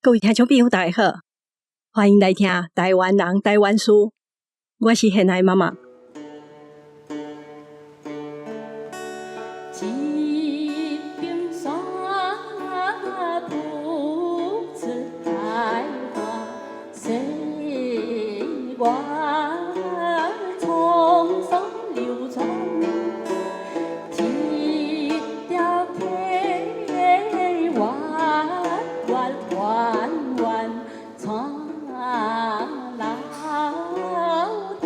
各位聽眾朋友，大家好，歡迎來聽台灣人台灣事，我是現愛媽媽。一邊山吐出開花，歲月滄桑流轉，一條溪彎彎彎彎帶老點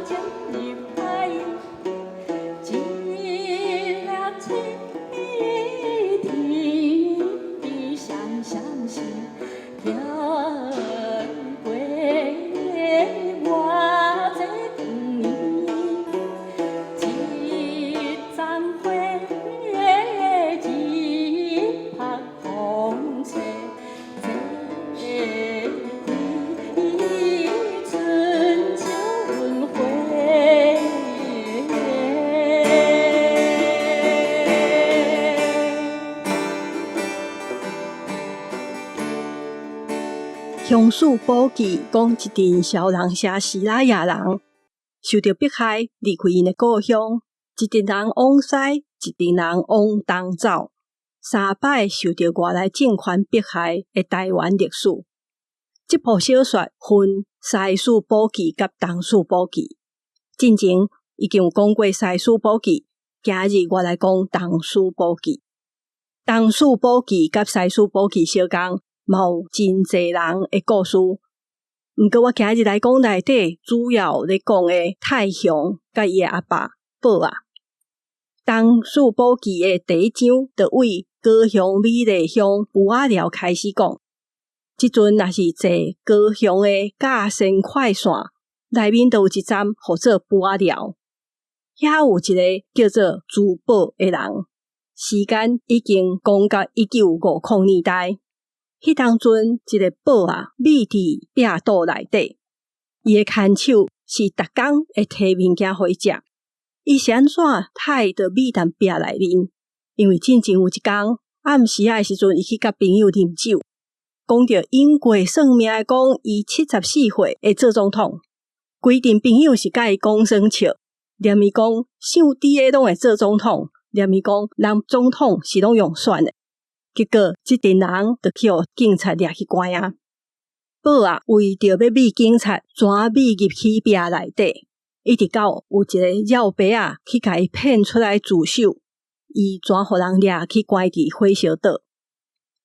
情入海，一粒星天邊閃閃閃，飄過偌濟光年，一盞火，一拍風車，這開春秋輪迴。鄉事簿記講，一陣痟人寫西拉雅人受著迫害，離開𪜶的故鄉，一陣人往西，一陣人往東走，三擺受著外來政權迫害的台灣歷史。這部小說分西史簿記佮東史簿記。進前已經有講過西史簿記，今日我來講東史簿記。東史簿記佮西史簿記相仝，嘛有真濟人的故事。毋過我今日來講內底主要咧講的泰雄佮伊的阿爸寶仔。東史簿記的第一章就為高雄美麗鄉埔仔寮開始講。這陣若是坐高雄的甲仙快線，內面就有一站號做埔仔寮，遐有一个叫做朱寶的人。時間已經講到1950年代，彼當陣這个寶仔覕佇壁肚內底，伊的牽手是逐工會提物件予伊食。伊是按怎刣著覕佇壁內面？因為進前有一工暗時仔的時陣，伊去佮朋友啉酒，講著永過算命的講，伊74歲會做總統。規陣朋友是佮伊講耍笑，連伊講想佇的攏會做總統，連伊講人總統是攏用選的。結果這陣人就去予警察掠去關啊。寶仔為著欲避警察，怎覕入去壁內底，一直到有一个繞白仔去共伊騙出來自首，伊怎予人掠去關佇火燒島。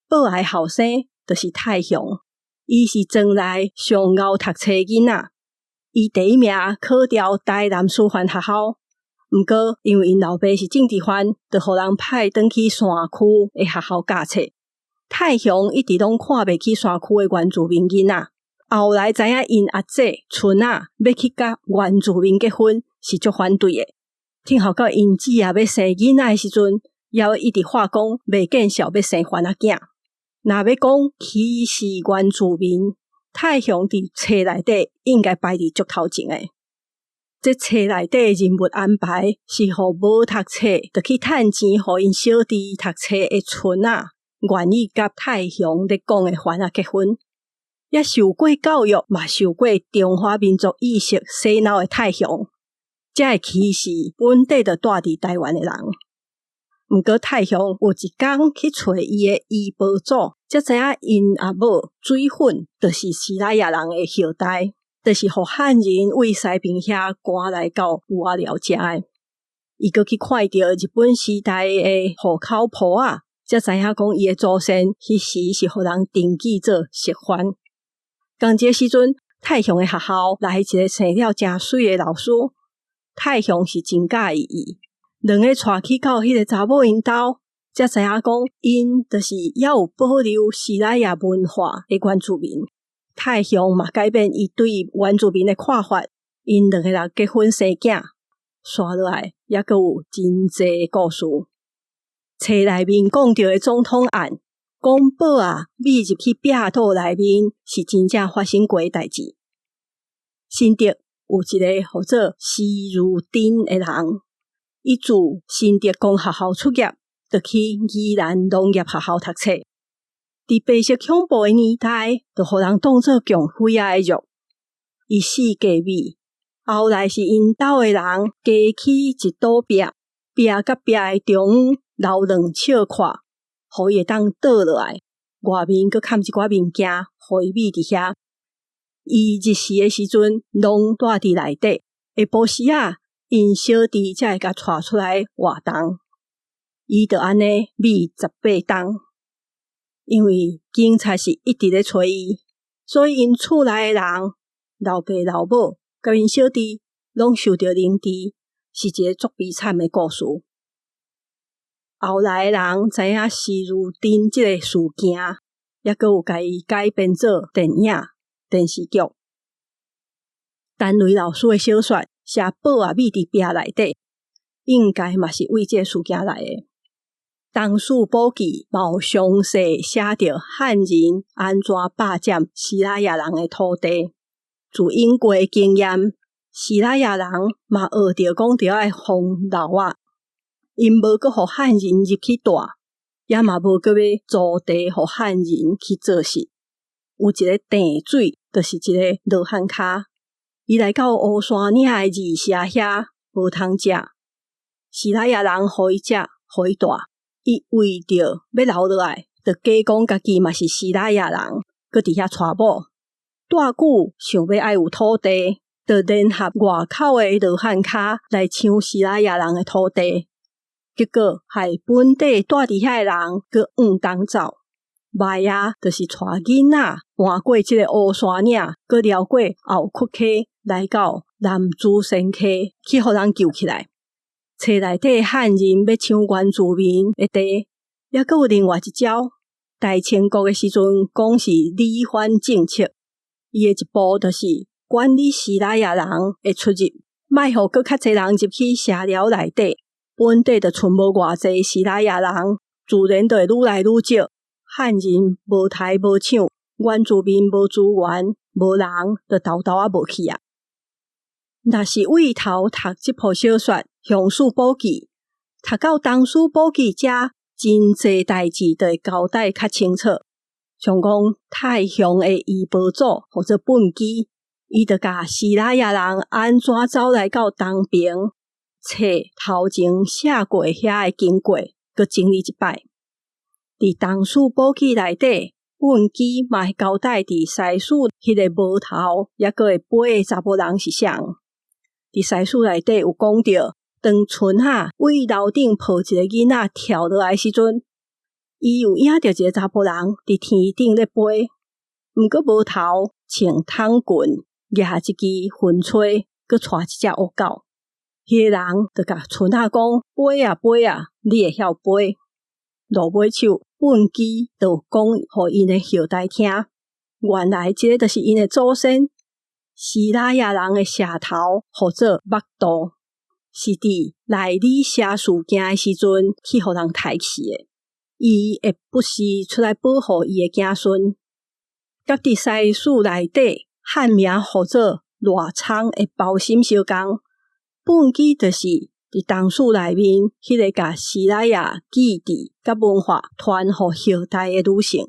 寶仔的後生就是泰雄，伊是庄內上𠢕讀冊囡仔，伊第一名考著台南師範學校，毋過因為𪜶老爸是政治犯，就予人派轉去山區的學校教冊。泰雄一直攏看袂起山區的原住民囡仔，後來知影𪜶阿姐春仔欲去佮原住民結婚，是足反對的。聽候到𪜶姊仔欲生囡仔的時陣，猶一直話講袂見笑欲生番仔囝。若欲講歧視原住民，泰雄佇冊內底應該排佇足頭前的。這冊內底人物安排是予無讀冊，就去趁錢予𪜶小弟讀冊的春仔，願意佮泰雄咧講的番仔結婚。也受過教育，嘛受過中華民族意識洗腦的泰雄，才會歧視本底就住佇台灣的人。毋過泰雄有一工去揣伊的姨婆祖，才知影𪜶阿母水粉就是西拉雅人的後代，就是予漢人為西平遐趕來到埔仔寮遮的。伊閣去看著日本時代的戶口簿仔，才知影講伊的祖先彼時是予人登記做熟番。仝這個時陣，泰雄的學校來一个生了誠媠的老師，泰雄是真佮意伊。兩个帶去到彼个查某𪜶兜，才知影講𪜶就是猶有保留西拉雅文化的原住民。泰雄嘛改變伊對原住民的看法，𪜶兩个人結婚生囝，紲落來猶閣有真濟故事。冊內面講著的總統案，講寶仔覕入去壁肚內面是真正發生過的代誌。新竹有一个號做施如丁的人，伊自新竹公學校出業，就去宜蘭農業學校讀冊。佇白色恐怖的年代，就予人當做共匪仔的肉。伊四界覓，後來是𪜶兜的人加起一堵壁，壁佮壁的中央留兩尺闊，予伊會當倒落來。外面閣崁一寡物件，予伊覕佇遐。伊日時的時陣，攏蹛佇內底。下晡時仔，𪜶小弟才會共帶出來活動。伊就按呢覕18冬，因為警察是一直咧揣伊，所以𪜶厝內的人，老爸老母佮𪜶小弟，攏受著凌遲，是一個足悲慘的故事。後來的人知影施如珍這个事件，猶閣有共伊改編做電影、電視劇。陳雷老師的小說寫寶仔覕佇壁內底，應該嘛是為這个事件來的。東勢寶記嘛有詳細寫著漢人按怎霸佔西拉雅人的土地。自英國的經驗，西拉雅人嘛學著講著愛防老仔，𪜶無閣予漢人入去蹛，也嘛無閣欲租地予漢人去做事。有一个鄭水，就是一个羅漢跤，伊來到烏山嶺的二社遐無通食，西拉雅人予伊食，予伊蹛。伊為著欲留落來，就假講家己嘛是西拉雅人，閣佇遐娶某。蹛久想欲愛有土地，就聯合外口的羅漢跤來搶西拉雅人的土地，結果害本地蹛佇遐的人閣往東走。賣啊，就是帶囡仔橫過這個烏山嶺，閣繞過後窟溪，來到南芷仙溪去予人救起來。冊內底漢人欲搶原住民的地，猶閣有另外一招。大清國的時陣講是理蕃政策，伊的一步就是管理西拉雅人的出入，莫予閣較濟人入去社寮內底，本地就賰無偌濟西拉雅人，自然就會愈來愈少。漢人無刣無搶，原住民無資源，無人就沓沓仔無去啊。若是對頭讀這部小說《雄獅寶記》，讀到《東勢寶記》遮，真濟代誌就會交代較清楚。像講太雄的姨婆祖號做畚箕，伊就共西拉雅人按怎走來到東爿，冊頭前寫過遐的經過，閣整理一擺。佇《東勢寶記》內底，畚箕嘛會交代佇西嶼彼个無頭猶閣會飛的查埔人是啥人。佇西嶼內底有講著，當春仔對樓頂抱一个囡仔跳落來的時陣，伊有影著一个查埔人佇天頂咧飛，毋過無頭穿筒裙，舉一支雲吹，閣帶一隻烏狗。彼个人就共春仔講：飛啊飛啊，你會曉飛。落尾手，畚箕就講予𪜶的後代聽，原來這个就是𪜶的祖先。西拉雅人的蛇頭號做腹肚，是佇內里社事件的時陣去予人刣去的。伊會不時出來保護伊的子孫。佮佇西嶼內底漢名號做賴昌的包心相仝，畚箕就是佇東勢內面彼个共西拉雅記憶佮文化傳予後代的女性。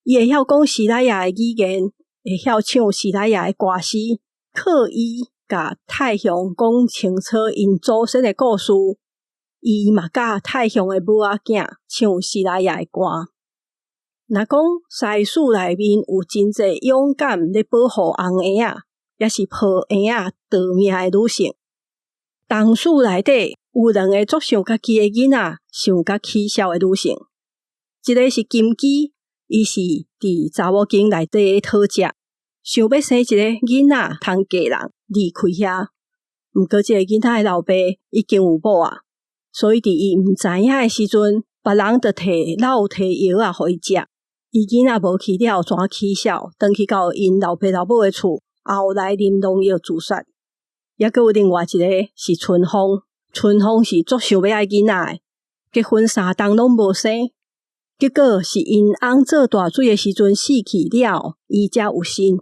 伊會曉講西拉雅的語言，會曉唱西拉雅的歌詩，靠伊共太雄講清楚𪜶祖先的故事。伊嘛教太雄的母仔囝唱西拉雅的歌。若講西嶼內面有真濟勇敢咧保護紅嬰仔，抑是抱嬰仔逃命的女性。東勢內底有兩个足像家己的囡仔，想共起痟的女性。一个是金枝，伊是佇查某間內底的討食，想欲生一个囡仔通嫁人離開遐。毋過這个囡仔的老爸已經有某啊，所以佇伊毋知影的時陣，別人就提老提藥仔予伊食。伊囡仔無去了，怎起痟，轉去到𪜶老爸老母的厝，後來啉農藥自殺。猶閣有另外一个是春風，春風是足想欲愛囡仔的，結婚3冬攏無生，結果是𪜶翁做大水的時陣死去了，伊才有身。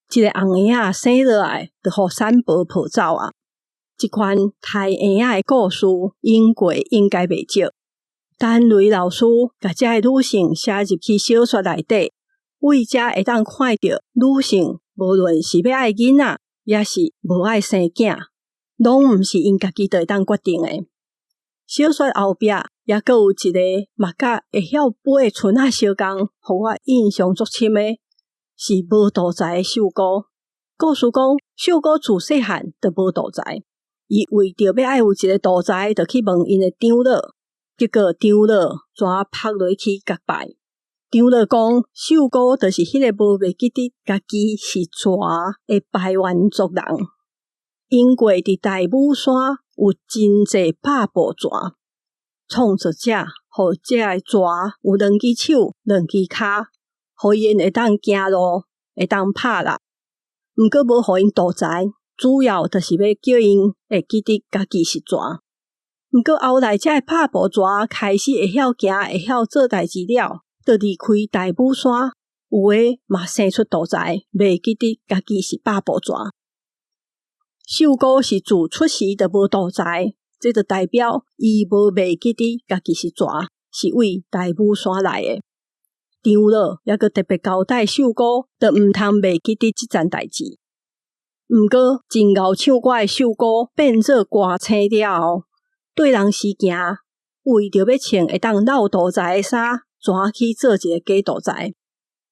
這个紅嬰仔生落來，就予產婆抱走啊。這款刣嬰仔的故事，英國應該袂少。陳雷老師共遮个女性寫入去小說內底，為遮會當看著女性無論是欲愛囡仔，抑是無愛生囝，攏毋是𪜶家己就會當決定的。小說後壁猶閣有一个嘛佮會曉飛的賰仔相仝，予我印象足深的是無肚臍的秀姑。故事講，秀姑自細漢就無肚臍，伊為著欲愛有一个肚臍，就去問𪜶的長老，結果長老怎拍落去共拜。長老講，秀姑就是彼个無袂記得家己是蛇的排灣族人。因過佇大武山有真濟百步蛇，創作者予這个蛇有兩支手、兩支跤，予𪜶會當行路，會當拍獵。毋過無予𪜶肚臍，主要就是欲叫𪜶會記得家己是蛇。毋過後來，這个百步蛇開始會曉行、會曉做代誌了，就離開大武山，有的嘛生出肚臍，袂記得家己是百步蛇。秀姑是自出世就無肚臍，這就代表伊無袂記得家己是蛇，是為大武山來的。長老猶閣特別交代秀姑，就毋通袂記得這層代誌。毋過真𠢕唱歌的秀姑變做歌星了後，綴人時行，為著欲穿會當露肚臍的衫，怎去做一个假肚臍？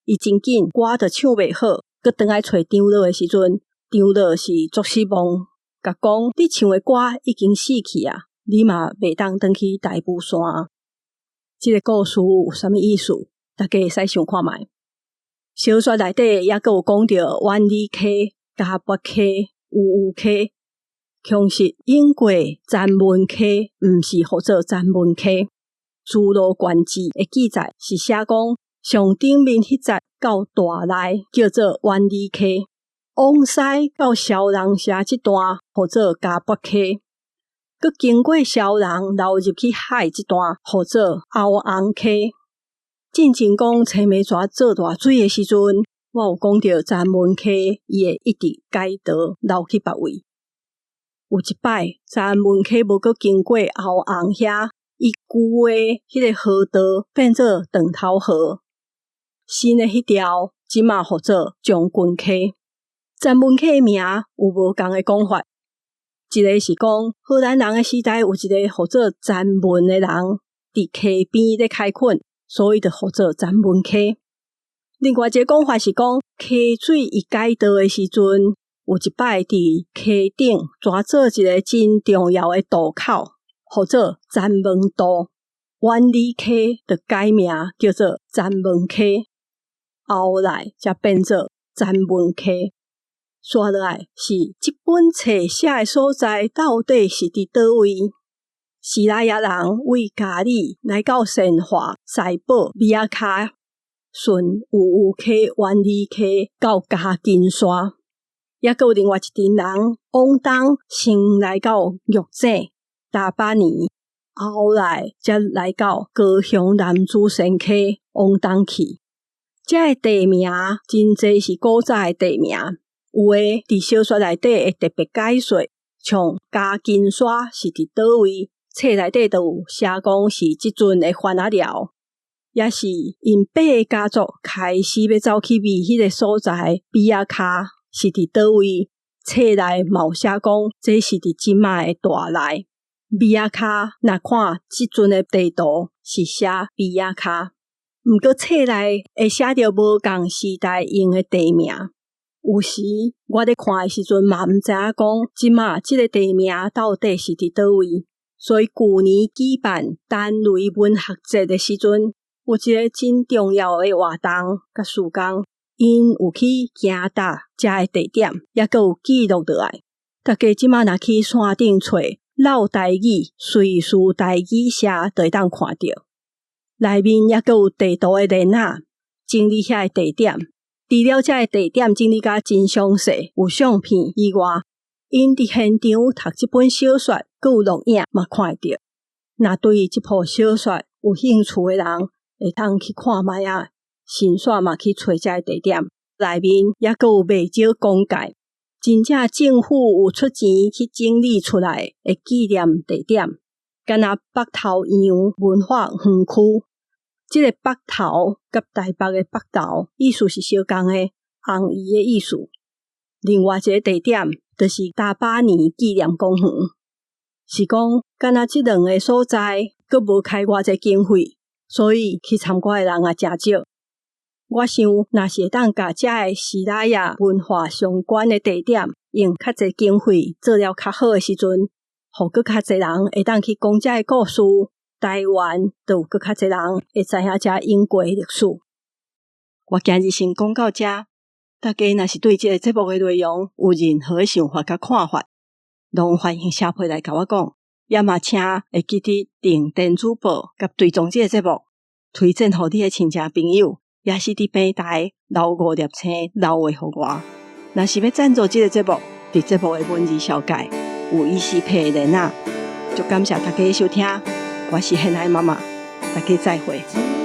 伊真緊歌就唱袂好，閣轉來揣長老的時陣，長老是足失望，共講你唱的歌已經死去啊，你嘛袂當轉去大武山。這个故事有啥物意思？大家會使想看覓。小說內底猶閣有講著苑裡溪、嘉八溪、烏有溪，確實永過鏨文溪，毋是號做鏨文溪。諸羅縣志的記載是寫講上頂面彼節到大內叫做苑裡溪，往西到蕭人社這段號做嘉八溪，閣經過蕭人流入去海這段號做甌紅溪。進前講青梅蛇做大水的時陣，我有講著鏨文溪，伊會一直改道流去別位。有一擺，鏨文溪無閣經過甌紅遐，伊舊的彼个河道變做斷頭河，新的彼條這馬號做將軍溪。鏨文溪的名有無仝的講法，一个是講荷蘭人的時代有一个號做鏨文的人佇溪邊咧開墾，所以就號做鏨文溪。另外一个講法是講溪水伊改道的時陣，有一擺佇溪頂怎做一个真重要的渡口，號做鏨文渡，苑裡溪就改名叫做鏨文溪，後來才變做鏨文溪。煞落來是這本冊寫的所在到底是佇佗位？西拉雅人為佳里來到善化、西寶、米仔跤，順烏有溪、苑裡溪到嘉金山，猶閣有另外一陣人往東先來到玉井、大巴尼，後來才來到高雄楠梓仙溪往東去。這个地名真濟是古早的地名，有的佇小說內底會特別解說，像嘉金山是佇佗位，冊內底就有寫講是這陣的番仔寮，抑是𪜶八个家族開始欲走去覓彼个所在，比仔跤是佇佗位，冊內嘛有寫講這是佇這馬的大內。米仔跤，若看這陣的地圖是寫比仔跤，毋過冊內會寫著無仝時代用的地名。有時我咧看的時陣嘛毋知影講這馬這个地名到底是佇佗位。所以舊年舉辦陳雷文學節的時陣，有一个真重要的活動佮事工，𪜶有去行踏遮个地點，猶閣有記錄落來。大家這馬若去山頂揣落台語、瑞士台語社，就會當看著。內面猶閣有地圖的連仔，整理遐个地點。除了遮个地點整理甲真詳細，有相片以外，𪜶佇現場讀這本小說，閣有錄影嘛看會著。若對這部小說有興趣的人，會當去看覓仔，順紲嘛去揣遮个地點。內面猶閣有袂少講解，真正政府有出錢去整理出來的紀念地點。敢若北投洋文化園區。這个北投佮台北的北投意思是相仝的，紅衣的意思。另外一个地點就是大巴尼紀念公園，是講敢若這兩个所在閣無開偌濟經費，所以去參觀的人也誠少。我想，若是會當共遮个西拉雅文化相關的地點，用較濟經費做了較好的時陣，予閣較濟人會當去講遮个故事，台灣就有閣較濟人會知影遮隱過的歷史。我今日先講到遮，大家若是對這个節目的內容有任何的想法佮看法，攏歡迎寫批來共我講，也嘛請會記得訂電子報佮追蹤這个節目，推薦予你的親戚朋友，也是佇平台留五粒星留話予我。若是欲贊助這个節目，佇節目的文字紹介有 ECPay 的連結，足感謝大家的收聽，我是現愛媽媽，大家再會。